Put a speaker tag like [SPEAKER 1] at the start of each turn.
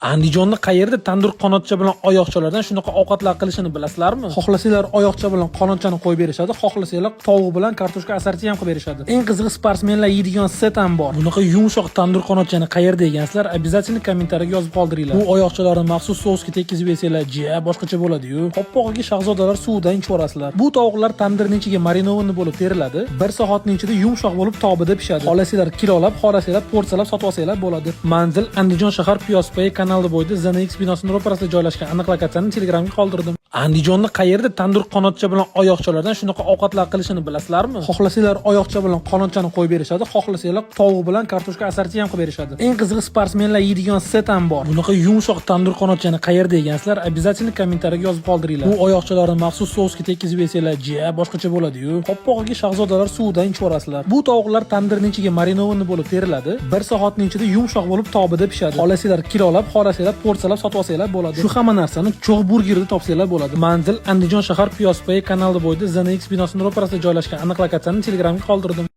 [SPEAKER 1] Andijonda qayerda tandir qanotcha bilan oyoqchalardan shunaqa ovqatlar qilishini bilasizlarmi? Xohlasanglar, oyoqcha bilan qanotchani qo'yib berishadi, xohlasanglar, tovuq bilan kartoshka assorti ham qilib berishadi. Eng qizig'i, sportsmenlar yeydigan set ham bor. Bunaqa yumshoq tandir qanotchani qayerda yegansizlar? Обязательно kommentariyaga yozib qoldiringlar. Bu oyoqchalarni maxsus sousga tekkizib yesanglar, ja boshqacha bo'ladi-yu. Qoppog'iga shahzodalar suvidan ichib yuborasizlar. Bu tovuqlar tandirning ichiga маринованный bo'lib teriladi. Bir soatning ichida yumshoq bo'lib tobida pishadi. Xohlasanglar kilolab, xohlasanglar porsiyalab sotib olsanglar bo'ladi. Manzil: Andijon shahar, Piyozpoyi kanali bo'yida, ZNX binosining ro'parasida joylashgan. Aniq lokatsiyani Telegramga qoldirdim. Andijonda qayerda tandir qanotcha bilan oyoqchalardan shunaqa ovqatlar qilishini bilasizlarmi? Xohlasanglar, oyoqcha bilan qanotchani qo'yib berishadi, xohlasanglar, tovuq bilan kartoshka assorti ham qilib berishadi. Eng qizig'i, sportsmenlar yeydigan set ham bor. Bunaqa yumshoq tandir qanotchani qayerda yegansizlar? Обязательно kommentariyaga yozib qoldiringlar. Bu oyoqchalarni maxsus sousga tekkizib yesanglar, ja boshqacha bo'ladi-yu. Qoppog'iga shahzodalar suvidan ichib yuborasizlar. Bu tovuqlar tandirning ichiga маринованный bo'lib teriladi. Bir soatning ichida yumshoq bo'lib tobida pishadi. Xohlasanglar kilolab, xohlasanglar porsiyalab sotib olsanglar bo'ladi. Shu hamma narsani Cho'g' burgerda topsanglar bo'ladi. Manzil: Andijon shahar, Piyozpoyi kanali bo'yida, ZNX binosining ro'parasida joylashgan. Aniq lokatsiyani Telegramga qoldirdim.